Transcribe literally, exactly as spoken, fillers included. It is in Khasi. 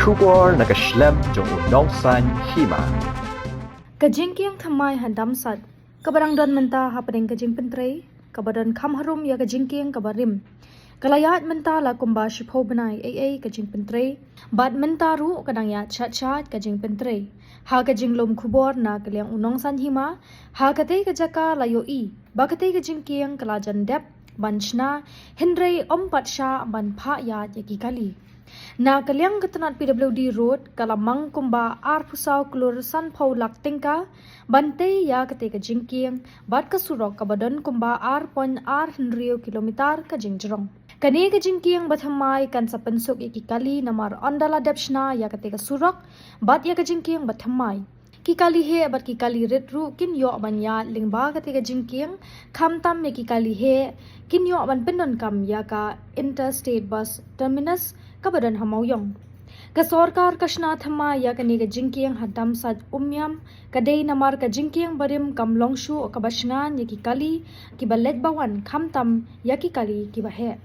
Khubor na ka shlem jong u Nongsaiñ Hima. Ka jingkieng thymmai ha Damsait kaba dang don mynta hapdeng ka jingpyntrei, kaba don kham harum ïa ka jingkieng kaba rim, ka la ïaid mynta la kumba shiphew bnai ei ei ka jingpyntrei, bad mynta ruh ka dang ïaid shat shat ka jingpyntrei. Ha ka jinglum khubor na ka liang u Nongsaiñ Hima, ha katei ka jaka la ïohi ba katei ka jingkieng ka la jan dep ban shna, hynrei ym pat shah ban phah ïaid ïa ki kali. Na ka liang ka tnat P W D Road, ka la mang kumba arphew saw klur sanphew lak tyngka ban tei ïa katei ka jingkieng bad ka surok kaba don kumba ar point ar hynriew kilometer ka jingjrong. Kane ka jingkieng bathymmai kan sa pynsuk ïa ki kali namar ynda la dep shna ïa katei ka surok bad ïa ka jingkieng bathymmai, ki kali heh bad ki kali rit ruh kin ïoh ban ïaid lyngba katei ka jingkieng, khamtam ïa ki kali heh kin ïoh ban pyndonkam ïa ka Interstate Bus Terminus kaba don ha Mawïong. Ka sorkar ka shna thymmai ïa kane ka jingkieng ha Damsait Umiam, ka dei namar ka jingkieng barim kam long shuh kaba shngain ïa ki kali kiba leit ba wan, khamtam ïa ki kali kiba heh.